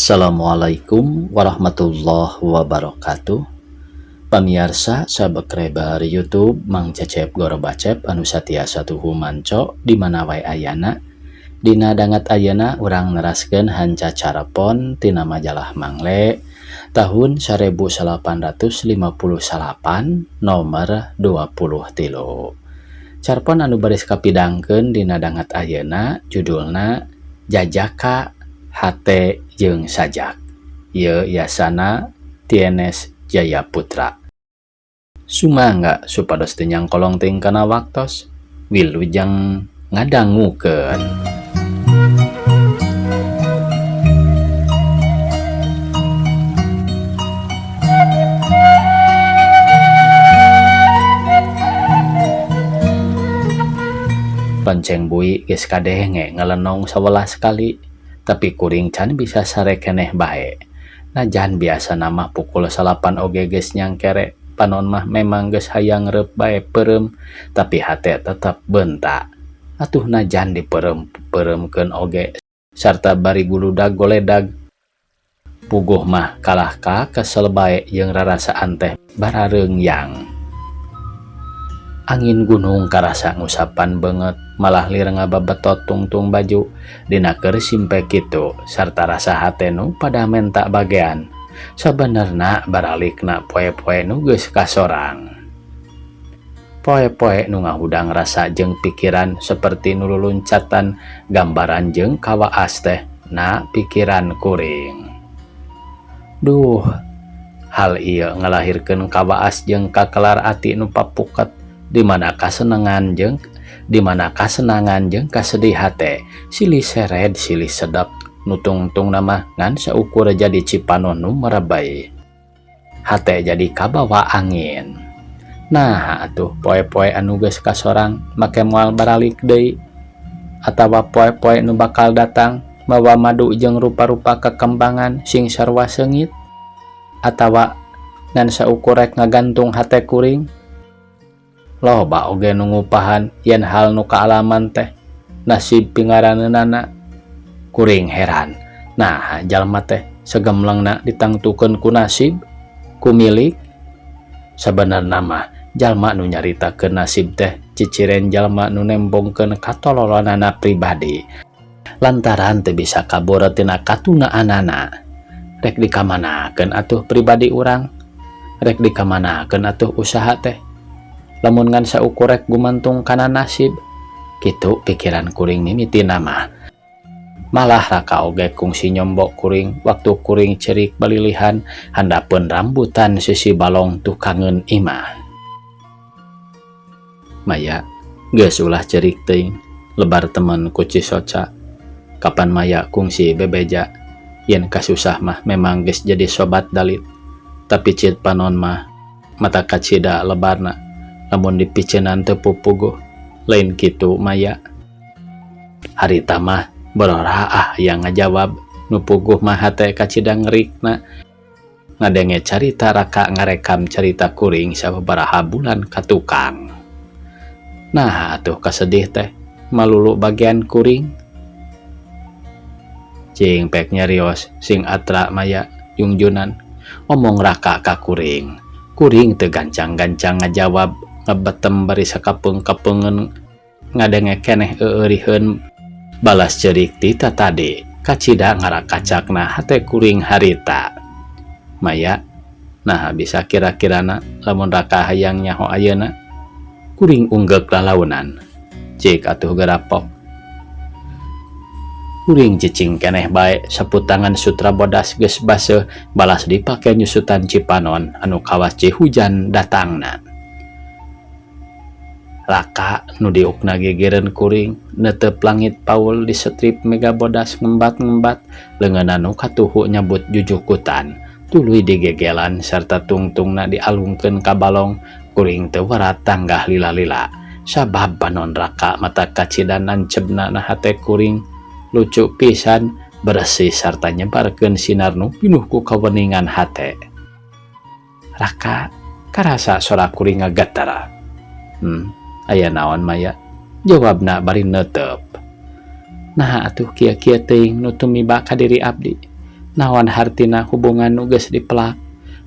Assalamualaikum warahmatullahi wabarakatuh. Pamiarsa subscriber YouTube Mang Cecep Gorobacep anu satiasa tuhu manco di mana wae ayana. Dina dangat ayeuna urang neraskeun hanca carepon tina majalah Mangle tahun 1858 nomor 23. Carpon anu baris kapidangkeun dina dangat ayeuna judulna Jajaka Hate jeung Sajak. Ieu yasana Tienes Jaya Putra. Sumangga supados teu nyangkolong teuing kana waktos, wilujeng ngadangukeun. Lonceng bui geus kadenge ngalenong 11 kali, tapi kuring can bisa sare keneh bae. Najan biasana mah pukul 9 oge geus nyangkere, panon mah memang geus hayang reup bae peureum, tapi hate tetep beunta. Atuh najan dipeurem-peureumkeun oge sarta bari guludag goledag. Puguh mah kalah ka kesel bae jeung rarasaan teh barareungyang. Angin gunung karasa ngusapan beungeut, malah lir ngababetot tungtung baju dina keur simpe kitu sarta rasa hate nu pada menta bagean. Sabenerna baralikna poe-poe nu geus kasorang. Poe-poe nu ngahudang rasa jeung pikiran seperti nu luluncatan gambaran jeung kawaas teh na pikiran kuring. Duh, hal ieu ngalahirkeun kawaas jeung kakelar ati nu papuket di mana kasenengan jeung kasedih hate silih sered silih sedep nu tungtung nama ngan saukur jadi cipanon nu merebay. Hate jadi kabawa angin. Nah atuh poe-poe anu geus kasorang make moal baralik deui atawa poe-poe nu bakal datang mawa madu jeung rupa-rupa kekembangan sing sarua seungit atawa ngan saukur rek ngagantung hate kuring. Loba oge nu ngupahan yen hal nu kaalaman teh nasib pingaraneunana. Kuring heran. Nah jalma teh segemlengna ditangtukeun ku nasib ku milik. Sabenerna mah jalma nu nyaritakeun nasib teh ciciren jalma nu nembongkeun katololanana pribadi lantaran teu bisa kabur tina katunaanana. Rek dikamanakeun atuh pribadi urang, rek dikamanakeun atuh usaha teh lamun ngan saukur rek gumantung kana nasib. Kitu pikiran kuring mimitina mah. Malah raka oge kungsi nyombok kuring waktu kuring cerik balilihan handapeun rambutan sisi balong tukangeun imah. Maya geus ulah cerik teuing lebar temen ku Cisoca. Kapan Maya kungsi bebeja yen kasusah mah memang geus jadi sobat dalit, tapi cit panon mah mata kacida lebarna lamun dipiceunan teu pupuguh. Lain kitu Maya. Harita mah bororaah yang ngajawab nu puguh mah hate kacida ngerikna ngadenge carita raka ngarekam carita kuring sababaraha bulan ka tukang. Nah atuh kasedih teh malulu bagian kuring. Cing pek nyarios sing atra Maya jungjunan omong raka ka kuring. Kuring teu gancang-gancang ngajawab ngebetem bari sakapeung-kapeungeun ngadenge keneh euriheun balas cerik tita tadi kacida ngarakacakna hate kuring harita. Maya nah bisa kira-kirana lamun raka hayang nyaho ayeuna kuring unggeuk lalaunan. Cik atuh garapok. Kuring cicing keneh bae saputangan sutra bodas geus baseuh balas dipake nyusutan cipanon anu kawas cihujan datangna. Raka nu diukna gegereun kuring netep langit paul di strip mega bodas ngembat-ngembat leungeunna nu katuhu nyabut jujukutan tuluy digegelan sarta tungtungna dialungkeun ka balong. Kuring teu warat tanggah lila-lila sabab panon raka mata kacida nancebna na hate kuring lucu pisan bersih sarta nyebarkeun sinar nu pinuh ku kaweningan hate. Raka karasa sora kuring ngagetara. Aya naon Maya? Jawabna bari neuteup. Nah atuh kieu-kieu teuing nu tumiba ka diri abdi. Naon hartina hubungan nu geus dipelak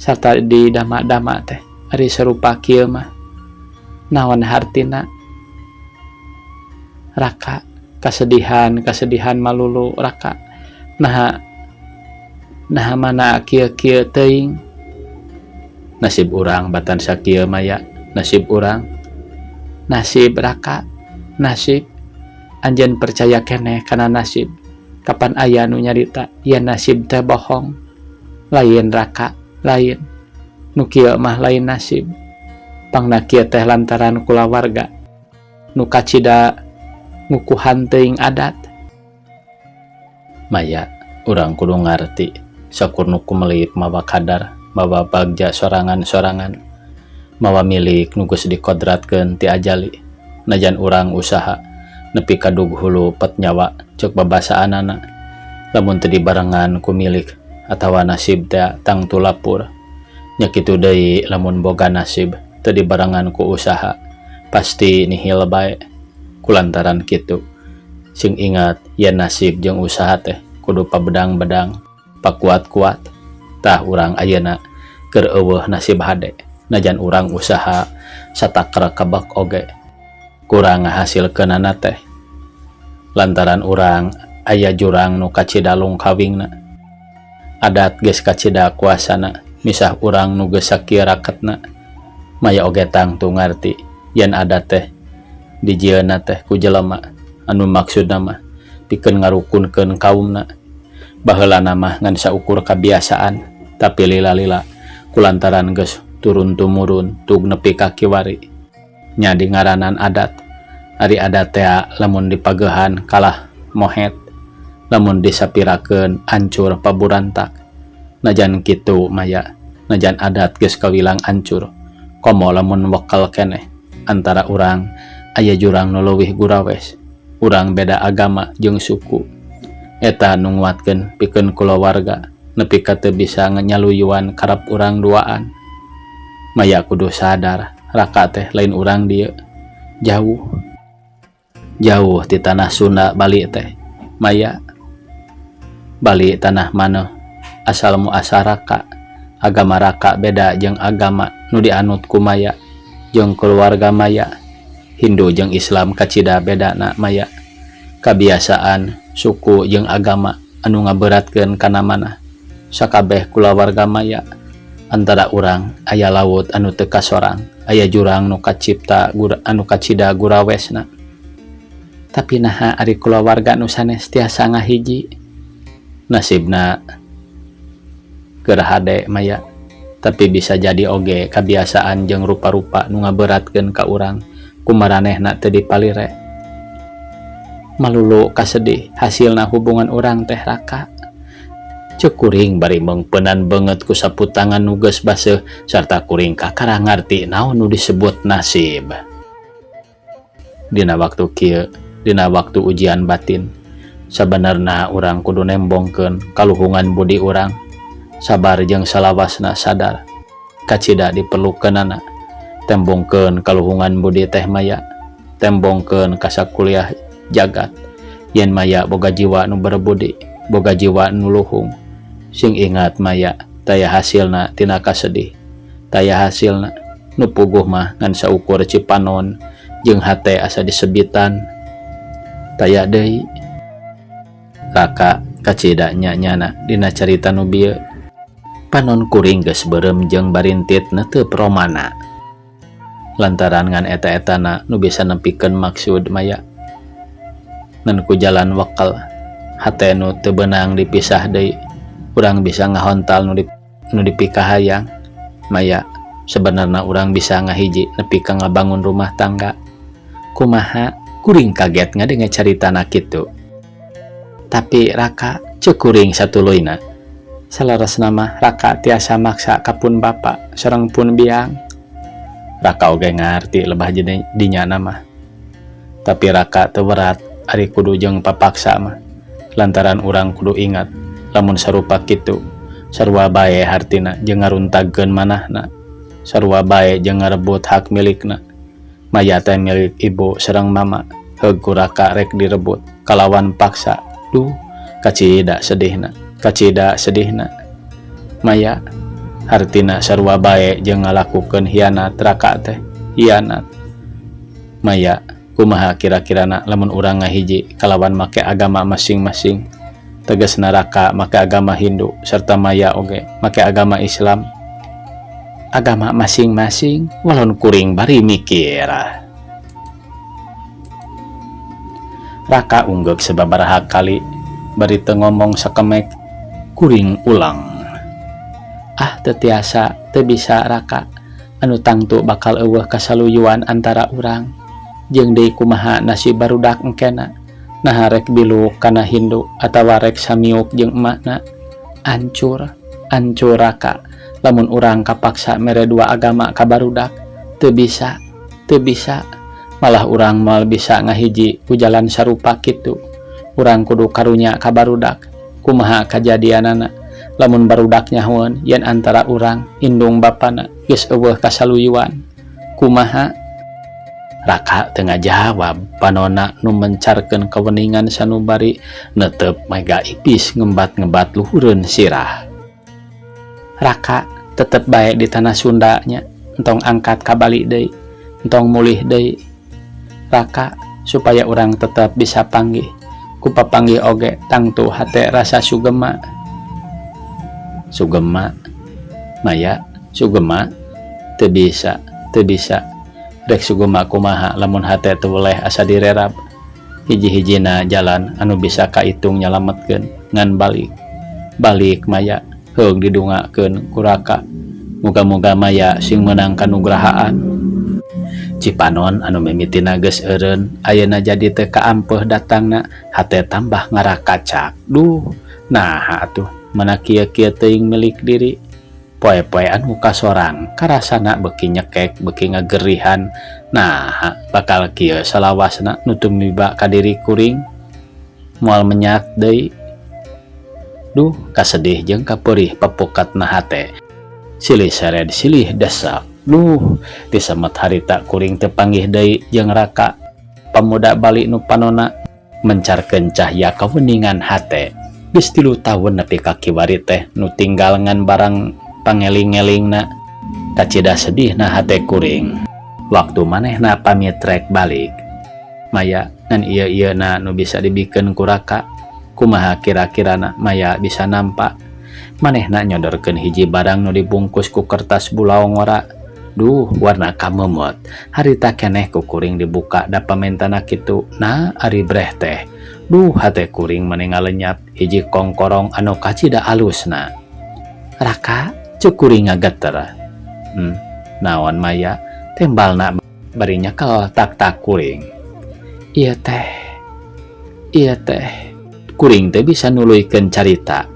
sarta didama-dama teh ari sarupa kieu mah. Naon hartina Raka kasedihan-kasedihan malulu Raka naha naha mana kieu-kieu teuing. Nasib urang batan sakieu maya nasib urang nasib Raka nasib anjeun percaya keneh kana nasib. Kapan aya nu nyarita yen nasib teh bohong. Lain Raka lain nu kieu mah lain nasib. Pangna kieu teh lantaran kulawarga nu kacida ngukuhan teuing adat. Maya urang kudu ngarti sakur nu kumelip mawa kadar mawa bagja sorangan-sorangan mawa milik nu geus dikodratkeun ti ajali najan urang usaha nepi ka dug hulu pet nyawa cek babasaanana lamun teu dibarengan ku milik atawa nasib teh tangtu lapur nya kitu deui lamun boga nasib teu dibarengan ku usaha pasti nihil bae kulantaran kitu sing ingat yen nasib jeung usaha teh kudu pabedang-bedang pakuat-kuat tah urang ayeuna keur eueuh nasib hade najan urang usaha satakra kabak oge kurang ngahasilkeunana teh lantaran urang aya jurang nu kacida lungkawingna adat geus kacida kuasana misah urang nu geus sakieu raketna maya oge tangtu ngarti yen adat teh dijieunna teh ku jelema anu maksudna mah pikeun ngarukunkeun kaumna baheulana mah ngan saukur kabiasaan tapi lila-lila kulantaran geus turun tumurun tug nepi ka kiwari nya di ngaranan adat ari adat teh lamun dipagehan kalah mohet lamun disapirakeun ancur paburantak najan kitu maya najan adat geus kawilang ancur komo lamun wekal keneh antara urang aya jurang nu leuwih gurawes urang beda agama jeung suku eta nu nguatkeun pikeun kulawarga nepi ka teu bisa nyaluyuan karep urang duaan maya kudu sadar Raka teh lain urang dieu jauh jauh ti tanah Sunda Bali teh maya Bali tanah maneuh asal muasal Raka agama Raka beda jeung agama nu dianut ku Maya jeung keluarga Maya Hindu jeung Islam kacida bedana Maya kabiasaan suku jeung agama anu ngaberatkeun kana manah sakabeh kulawarga Maya antara urang aya laut anu teu kasorang aya jurang nu kacipta anu kacida gurawesna tapi naha ari kulawarga nu sanes tiasa ngahiji nasibna keur hade Maya tapi bisa jadi oge kabiasaan jeung rupa-rupa nu ngaberatkeun ka urang kumaranehna teu dipalire malulu kasedih hasilna hubungan urang teh Raka cek kuring bari meungpeunan beungeut ku sapu tangan nu geus baseuh sarta kuring kakara ngarti naon nu disebut nasib dina waktu kieu dina waktu ujian batin sabenerna urang kudu nembongkeun kaluhungan budi urang sabar jeung salawasna sadar kacida diperlukeunana tembongkeun kaluhungan budi teh Maya tembongkeun ka sakuliah jagat yen Maya boga jiwa nu berbudi boga jiwa nu luhung sing ingat Maya taya hasilna tina kasedih taya hasilna nu puguh mah ngan saukur cipanon jeung hate asa disebitan taya deui Raka kacida nya-nyana dina carita nu bieu panon kuring geus beureum jeung barintit neuteup romana lantaran ngan eta-etana nu bisa nepikeun maksud Maya ngan ku jalan wekal hate nu teu beunang dipisah deui urang bisa ngahontal nu dipikahayang Maya sebenarna urang bisa ngahiji nepi ka ngabangun rumah tangga kumaha kuring kaget ngadenge caritana kitu tapi Raka cek kuring satuluyna saleresna mah Raka tiasa maksa ka pun bapa sareng pun biang Raka oge ngarti lebah dinyana mah tapi Raka teu berat ari kudu jeung papaksa mah lantaran urang kudu ingat lamun sarupa kitu sarua bae hartina jeung ngaruntagkeun manahna sarua bae jeung ngarebut hak milikna Maya teh milik ibu sareng mama heug ku Raka rek direbut kalawan paksa duh kacida sedihna. Kacida sedihna. Maya, hartina sarua bae jeung ngalakukeun hianat Raka teh, hianat. Maya, kumaha kira-kirana lamun urang ngahiji kalawan make agama masing-masing? Tegasna Raka make agama Hindu serta Maya oge make agama Islam. Agama masing-masing walon kuring bari mikir. Raka unggeuk sababaraha kali bari teu ngomong sakemek kuring ulang. Ah teu tiasa, teu bisa Raka, anu tangtu bakal eueuh kasaluyuan antara urang. Jeung deui kumaha nasib barudak engkena, naha rek biluk kana Hindu atawa rek samiuk jeung emakna. Ancur, ancur Raka, lamun urang kapaksa mere dua agama ka barudak, teu bisa, teu bisa. Malah urang moal bisa ngahiji ku jalan sarupa kitu. Urang kudu karunya ka barudak. Kumaha kajadianana lamun barudak nyahoeun yen antara urang indung bapana geus eueuh kasaluyuan? Kumaha? Raka teu ngajawab panona nu mencarkeun kaweningan sanubari netep mega ipis ngembat-ngembat luhureun sirah. Raka tetep bae di tanah Sunda nya, entong angkat ka Bali deui, entong mulih deui. Raka supaya urang tetep bisa panggih, ku papanggih oge tangtu hate rasa sugema. Sugema Maya, sugema teu bisa, teu bisa. Rek sugema kumaha lamun hate teu weleh asa direrab. Hiji-hijina jalan anu bisa kaitung nyalametkeun ngan balik. Balik Maya, heung didungakeun ku Raka. Muga-muga Maya sing meunang kanugrahaan. Cipanon anu mimitina geus eureun ayeuna jadi teu kaampeuh datangna, hate tambah ngarakacak. Duh, naha atuh mana kieu-kieu teuing milik diri. Poe-poe anu kasorang karasana beuki nyekek beuki ngagerihan. Naha bakal kieu salawasna nu tumiba ka diri kuring. Moal menyat deui. Duh, kasedih jeung kapeurih papukatna hate. Silih sered silih desak. Duh, disemet harita kuring teu panggih deui jeung Raka. Pamuda Bali nu panona mencarkeun cahya kaweningan hate. Geus 3 taun nepi ka kiwari teh nu tinggal ngan barang pangeling-ngelingna. Kacida sedihna hate kuring. Waktu manehna pamit rek balik. Maya ngan ieu-ieuna nu bisa dibikeun ku Raka. Kumaha kira-kirana Maya bisa nampa? Manehna nyodorkeun hiji barang nu dibungkus ku kertas bulaong ora. Duh, warna kamemot. Harita keneh ku kuring dibuka da pamentana kitu. Nah, ari breh teh. Duh, hate kuring meni ngalenyap hiji kongkorong anu kacida alusna. Raka, cek kuring ngageter. Naon Maya? Tembalna bari nyekel tak-tak kuring. Ieu teh. Ieu teh. Kuring teh bisa nuluykeun carita.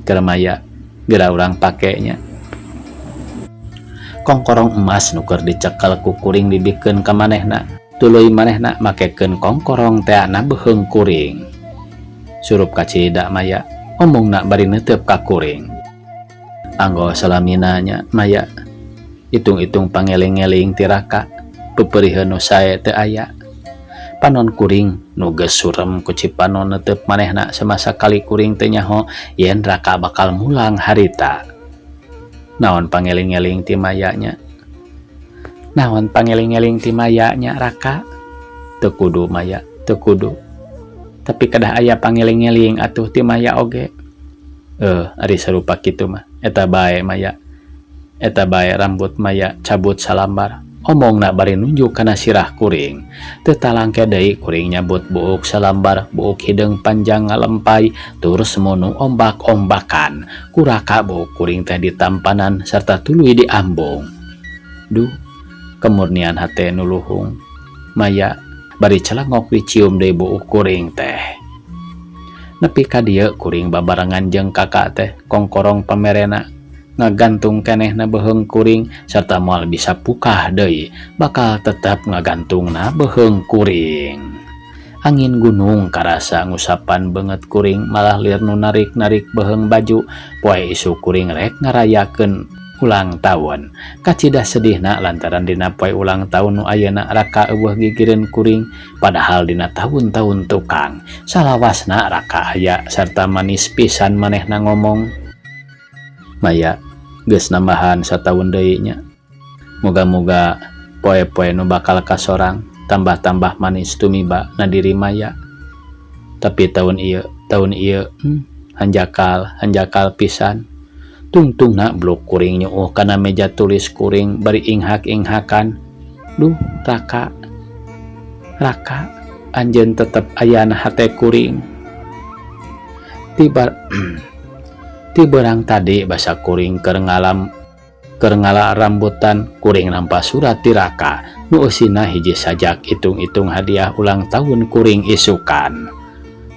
Keur Maya, geura urang pakenya. Kongkorong emas nu keur dicekel ku kuring dibikeun ka manehna. Tuluy manehna makekeun kongkorong tea na beuheung kuring. Surup kacida Maya, omongna bari neuteup ka kuring. Anggo salamina nya Maya, hitung-hitung pangeling-eling ti Raka, peperiheun nu sae teu aya. Panon kuring nu geus surem ku Cipanon neuteup manehna samasa kali kuring teu nyaho yen Raka bakal mulang harita. Naon pangeling-eling ti Maya nya? Naon pangeling-eling ti Maya nya Raka? Teu kudu Maya, teu kudu. Tapi kedah aya pangeling-eling atuh ti Maya oge. Ari sarupa kitu mah. Eta bae Maya. Eta bae rambut Maya cabut salambar. Omongna bari nunjuk kana sirah kuring. Teu talangke deui kuring nyabut buuk salambar, buuk hideung panjang ngalempai, tur semunu ombak-ombakan. Ku Raka buuk kuring teh ditampanan sarta tuluy diambung. Duh, kemurnian hate nu luhung. Maya bari celengok dicium deui buuk kuring teh. Nepi ka dieu kuring babarengan jeung kakak teh kongkorong pamerena. Ngagantung kenehna beuheung kuring serta moal bisa pukah deui, bakal tetep ngagantungna beuheung kuring. Angin gunung karasa ngusapan beungeut kuring malah lir nu narik-narik beuheung baju. Poe isuk kuring rek ngarayakeun Ulang tahun. Kacida sedihna lantaran dina poe ulang tahun nu ayeuna Raka euweuh gigireun kuring, padahal dina tahun-tahun tukang salawasna Raka aya sarta manis pisan manehna ngomong. Maya, geus nambahan sataun deui nya. Moga-moga poe-poe nu bakal kasorang tambah-tambah manis tumiba na diri Maya. Tapi tahun ieu, tahun ieu hanjakal, hanjakal pisan. Tungtungna bluk kuring nyuuh kana meja tulis kuring bari inghak-inghakan. Duh, Raka. Raka, anjeun tetep aya na hate kuring. Tiba ti beurang tadi basa kuring keur ngalam keur ngala rambutan, kuring nampa surat ti Raka nu eusina hiji sajak itung-itung hadiah ulang tahun kuring isukan.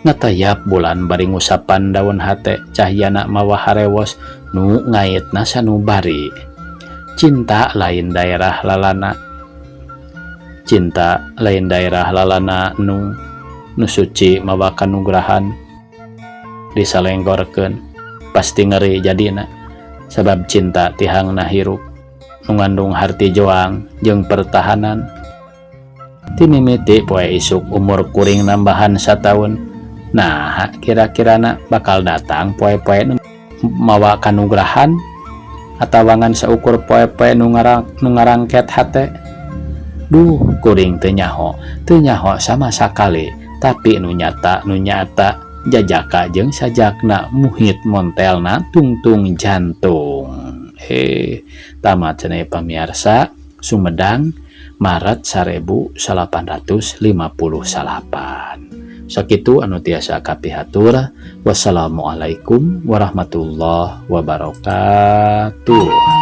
Ngatayap bulan bari ngusapan daun hate, cahyana mawa harewos nu ngaitna sanubari. Cinta lain daerah lalana, cinta lain daerah lalana nu nu suci mawa kanugrahan disalenggorkeun pasti ngeri jadina, sabab cinta tihangna hirup nu ngandung harti joang jeung pertahanan. Ti mimiti poe isuk umur kuring nambahan sataun. Nah, kira-kirana bakal datang poe-poe nu mawa kanugrahan atawa ngan saukur poe-poe nu ngarang nu ngarangket hate. Duh, kuring teu nyaho, teu nyaho sama sakali, tapi nu nyata, nu nyata jajaka jeung sajakna muhit montelna tungtung jantung. Tamat cenah pamiarsa. Sumedang, Maret 1859. Sakitu anu tiasa kapihatur. Wassalamualaikum warahmatullahi wabarakatuh.